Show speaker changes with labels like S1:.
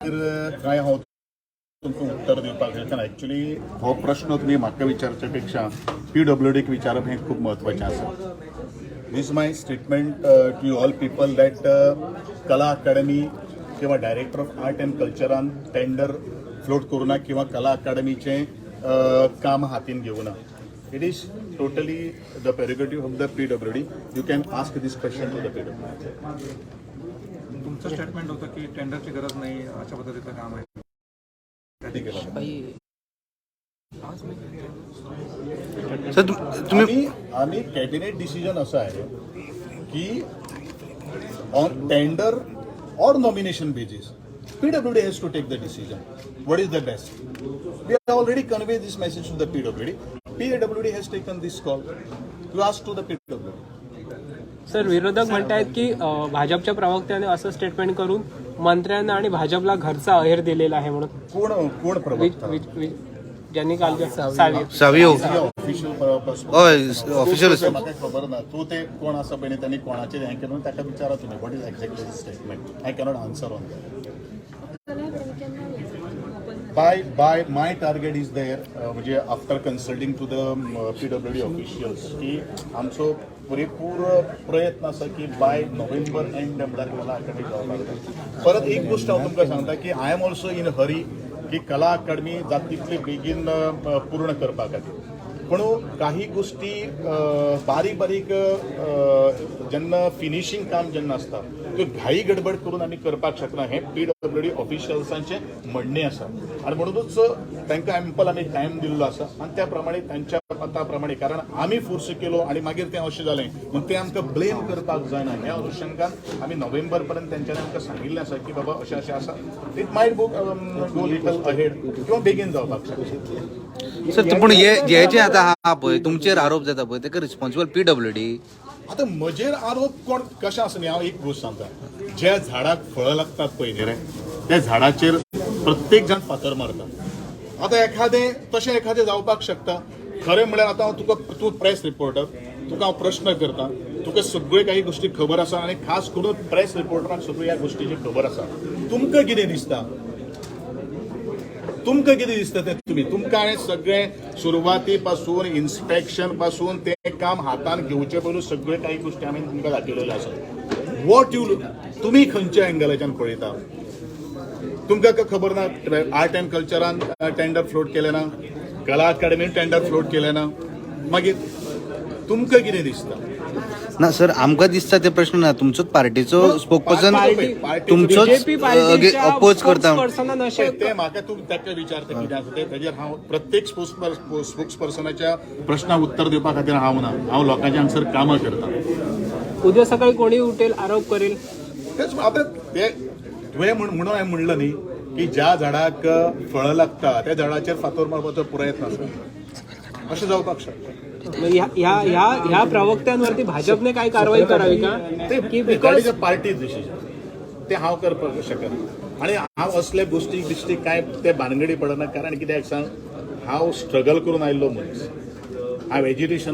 S1: खातीर काय हांव तुमकां उत्तर दिवपाक शकना. एक्चुली हो प्रश्न तुमी म्हाका विचारचे पेक्षा पीडब्ल्यूडीक विचारप हें खूब म्हत्वाचें आसा. This my statement to you all people that Kala Academy किंवा डायरेक्टर ऑफ आर्ट अँड कल्चरान टेंडर फ्लोट करूं ना किंवा कला अकादमीचें काम हातीन घेवं ना. It is totally the prerogative of the PWD. You can ask this question to the PWD.
S2: तुमचं स्टेटमेंट होतं की टेंडरची गरज नाही, अशा पद्धतीचं काम आहे.
S1: ठीक आहे.
S3: सर, तुम्ही
S1: आम्ही आम्ही कॅबिनेट डिसिजन असं आहे की on tender or nomination basis PWD has to take the decision what is the best. We have already convey this message to the PWD. PWD has taken this call. You ask to the PWD.
S4: Sir, विरोधक म्हणतायत की भाजपच्या प्रवक्त्याने असं statement करून मंत्र्यांना आणि भाजपला घरचा अहेर दिलेला आहे म्हणून.
S1: कोण कोण प्रवक्ता?
S4: ज्यांनी काल सावी.
S3: सावियो.
S1: ऑफिशियल.
S3: हय, ऑफिशियल.
S1: म्हाका खबर ना तूं ते कोण आसा पळय न्ही, त्यांनी कोणाचेर हें केलें म्हणून ताका विचारा तुमी what is exactly statement. I cannot answer on that. By my target is there, म्हणजे after consulting to the PWD officials की आमचो पुरेपूर प्रयत्न आसा की बाय नोव्हेंबर एंड म्हळ्यार कला अकादमी जावपाक जाय. परत एक गोश्ट हांव तुमकां सांगता की I am also in hurry की कला अकादमी जाता तितले बेगीन पूर्ण करपा खातीर, पूण काही गोष्टी बारीक बारीक जेन्ना फिनिशींग काम जेन्ना आसता त्यो घाई गडबड करून आमी करपाक शकना हें पीडब्ल्यूडी ऑफिशियल्सांचें म्हणणें आसा आनी म्हणूनच तांकां एम्पल आमी टायम दिल्लो आसा आनी त्या प्रमाणे तांच्या मता प्रमाणे, कारण आमी फोर्स केलो आनी मागीर तें अशें जालें म्हूण तें आमकां ब्लेम करपाक जायना. ह्या अनुशंगान आमी नोव्हेंबर पर्यंत तेंच्यांनी आमकां सांगिल्लें आसा की बाबा अशें अशें आसा. It might book go little ahead किंवा बेगीन जावपाक शकता.
S3: सर, पूण हे हे जे आतां आहा पळय, तुमचेर आरोप जाता पळय, ताका रिस्पॉन्सिबल पीडब्ल्यूडी.
S1: आता म्हजेर आरोप कोण कशें आसा न्ही, हांव एक गोश्ट सांगता. ज्या झाडाक फळां लागतात पळय न्ही रे, त्या झाडाचेर प्रत्येक जाण फातर मारता. आतां एखादें तशें एखादें जावपाक शकता. खरें म्हळ्यार आतां हांव तुका, तूं प्रेस रिपोर्टर, तुका हांव प्रश्न करता. तुका सगळ्यो काही गोश्टी खबर आसा आनी खास करून प्रेस रिपोर्टरांक सगळ्यो ह्या गोश्टीची खबर आसा. तुमकां कितें दिसता, तुमकां कितें दिसता तें तुमी, तुमकां हांवें सगळें सुरवाती पासून, इन्स्पेक्शन पासून तें काम हातान घेवचे पयलू सगळे काही गोश्टी हांवें तुमकां दाखयलेल्यो आसा. What you, तुमी खंयच्या एंगलाच्यान पळयता? तुमकां खबर ना आर्ट अँड कल्चरान टेंडर फ्लोट केलें ना, कला अकादमीन टेंडर फ्लोट केलें ना, मागीर तुमकां कितें दिसता?
S3: ना सर, आमकां दिसता ते प्रश्न ना. तुमचोच पार्टीचो स्पोक पर्सन तुमचोच
S4: बीजेपी पार्टीच्या
S3: अपोज करता.
S4: स्पोक्सपर्सनान अशें
S1: ते म्हाका तूं ताका विचारता कितें आसा तें, तेजेर हांव प्रत्येक स्पोक्स पर्सनाच्या प्रश्नाक उत्तर दिवपा खातीर हांव ना. हांव लोकांच्या हांगसर कामां करता.
S4: उद्या सकाळी कोणी उठेल, आरोप करेल.
S1: तेच आतां ते तुवें म्हणून हांवें म्हणलं न्ही की ज्या झाडाक फळां लागता त्या झाडाचेर फातर मारपाचो प्रयत्न आसा, अशें जावपाक शकता.
S4: मग ह्या ह्या ह्या ह्या प्रवक्त्यांवरती भाजपने काय कारवाई करावी का?
S1: ते
S4: की because
S1: is a party decision. ते हांव करपाक शकना आनी हांव असल्या गोश्टीक बिश्टीक कांय ते भानगडी पडना. कारण कित्याक सांग, हांव स्ट्रगल करून आयिल्लो मनीस. हांव एज्युकेशनान